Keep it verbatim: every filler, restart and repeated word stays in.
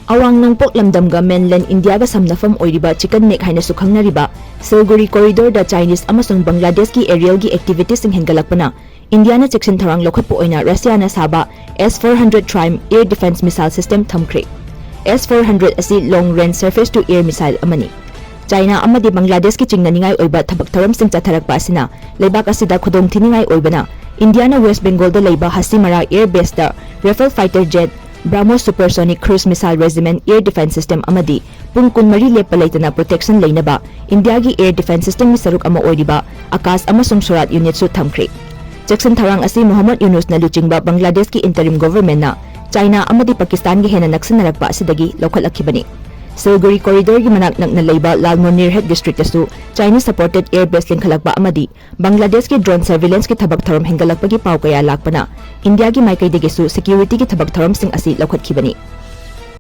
ꯑꯋꯥꯡ ꯅꯣꯡꯄꯣꯛ ꯂꯝꯗꯝꯒ mainland Indiaꯒ ꯁꯝꯅꯐꯝ ꯑꯣꯏꯔꯤꯕ chicken neck ꯍꯥꯏꯅꯁꯨ ꯈꯪꯅꯔꯤꯕ Silguri corridorꯗ Chinese ꯑꯃꯁꯨꯡ ꯕꯪꯒ꯭ꯂꯥꯗꯦꯁꯀꯤ aerialꯒꯤ activitiesꯁꯤꯡ ꯍꯦꯟꯒꯠꯂꯛꯄꯅ Indiaꯅ ꯆꯦꯛꯁꯤꯟ ꯊꯧꯔꯥꯡ ꯂꯧꯈꯠꯄ ꯑꯣꯏꯅ Russiaꯅ ꯁꯥꯕ S four hundred Triumph air defence missile system ꯊꯝꯈ꯭ꯔꯦ꯫ S four hundred ꯑꯁꯤ long range surface to air missile ꯑꯃꯅꯤ꯫ ꯆꯥꯏꯅꯥ ꯑꯃꯗꯤ ꯕꯪꯒ꯭ꯂꯥꯗꯦꯁꯀꯤ ꯆꯤꯡꯅꯅꯤꯡꯉꯥꯏ ꯑꯣꯏꯕ ꯊꯕꯛ ꯊꯧꯔꯝꯁꯤꯡ ꯆꯠꯊꯔꯛꯄ ꯑꯁꯤꯅ ꯂꯩꯕꯥꯛ ꯑꯁꯤꯗ ꯈꯨꯗꯣꯡꯊꯤꯅꯤꯡꯉꯥꯏ ꯑꯣꯏꯕꯅ Indiaꯅ West Bengalꯗ ꯂꯩꯕ ꯍꯁꯤꯃꯥꯔꯥ air baseꯇ Rafale fighter jet, BrahMos supersonic cruise missile regiment air defence system ꯑꯃꯗꯤ ꯄꯨꯡ ꯀꯨꯟꯃꯔꯤ ꯂꯦꯞꯄ ꯂꯩꯇꯅ protection ꯂꯩꯅꯕ Indiaꯒꯤ air defence systemꯒꯤ ꯁꯔꯨꯛ ꯑꯃ ꯑꯣꯏꯔꯤꯕ AAKASH ꯑꯃꯁꯨꯡ SWORAT unitꯁꯨ ꯊꯝꯈ꯭ꯔꯦ꯫ ꯆꯦꯛꯁꯤꯟ ꯊꯧꯔꯥꯡ ꯑꯁꯤ ꯃꯨꯍꯝꯃꯗ ꯌꯨꯅꯨꯁꯅ ꯂꯨꯆꯤꯡꯕ ꯕꯪꯒ꯭ꯂꯥꯗꯦꯁꯀꯤ interim governmentꯅ ꯆꯥꯏꯅꯥ ꯑꯃꯗꯤ ꯄꯥꯀꯤꯁꯇꯥꯟꯒ ꯍꯦꯟꯅ ꯅꯛꯁꯤꯟꯅꯔꯛꯄ ꯑꯁꯤꯗꯒꯤ ꯂꯧꯈꯠꯂꯛꯈꯤꯕꯅꯤ꯫ Silguri corridorꯒꯤ ꯃꯅꯥꯛ ꯅꯛꯅ ꯂꯩꯕ Lalmonirhat districtꯇꯁꯨ Chinese supported air base ꯂꯤꯡꯈꯠꯂꯛꯄ ꯑꯃꯗꯤ ꯕꯪꯒ꯭ꯂꯥꯗꯦꯁꯀꯤ drone surveillanceꯀꯤ ꯊꯕꯛ ꯊꯧꯔꯝ ꯍꯦꯟꯒꯠꯂꯛꯄꯒꯤ ꯄꯥꯎ ꯀꯌꯥ ꯂꯥꯛꯄꯅ Indiaꯒꯤ ꯃꯥꯏꯀꯩꯗꯒꯤꯁꯨ securityꯒꯤ ꯊꯕꯛ ꯊꯧꯔꯝꯁꯤꯡ ꯑꯁꯤ ꯂꯧꯈꯠꯈꯤꯕꯅꯤ꯫